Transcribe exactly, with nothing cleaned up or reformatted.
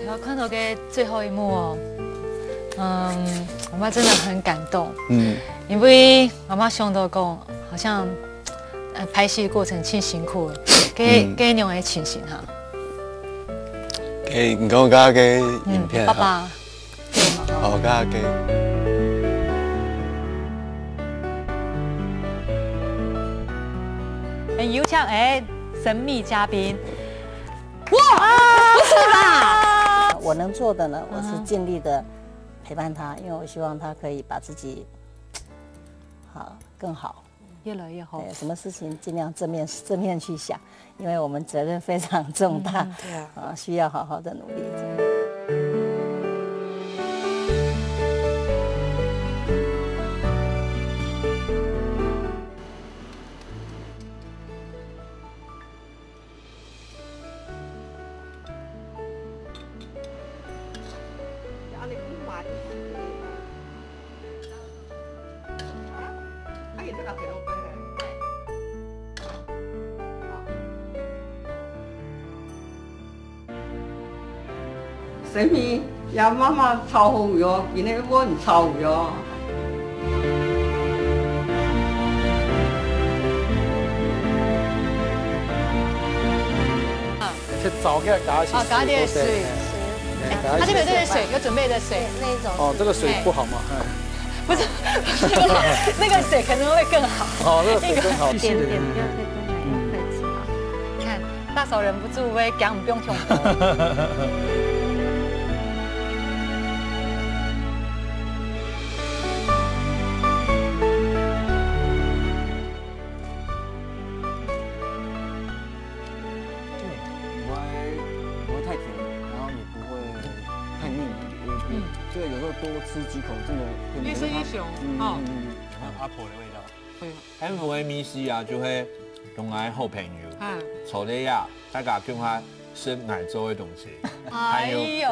我看到个最后一幕哦，嗯，我妈真的很感动，嗯，因为我妈想到讲，好像，呃，拍戏的过程挺辛苦的，给，嗯，给那种的情形哈。给你讲个个影片哈，嗯，爸爸，给我妈妈。好，个个。很有请，哎，神秘嘉宾。 哇，不是吧？我能做的呢，我是尽力的陪伴他，因为我希望他可以把自己，好，更好。越来越好。对，什么事情尽量正面，正面去想，因为我们责任非常重大，嗯，对啊。啊，需要好好的努力。神秘，呀，妈妈炒好哦，今天我很炒哦。去找个加些哦，加点水。哎，他这边有这些水，有准备的水。那，那一种哦，这个水不好吗？哎。不是，不是，那个水可能会更好。哦，那个水更好。一点点，不要太多，要客气哈。你看，大嫂忍不住会讲，不用穷。对，不会，不会太甜，然后也不会太腻。我，我，嗯。这个有时候多吃几口，真的可以越吃越香，嗯，哦。嗯，嗯，嗯。有没有阿婆的味道？对。M V C啊，就会同𠊎好朋友，嗯。坐在呀，大家共下食𠊎做的东西，还有哎呦。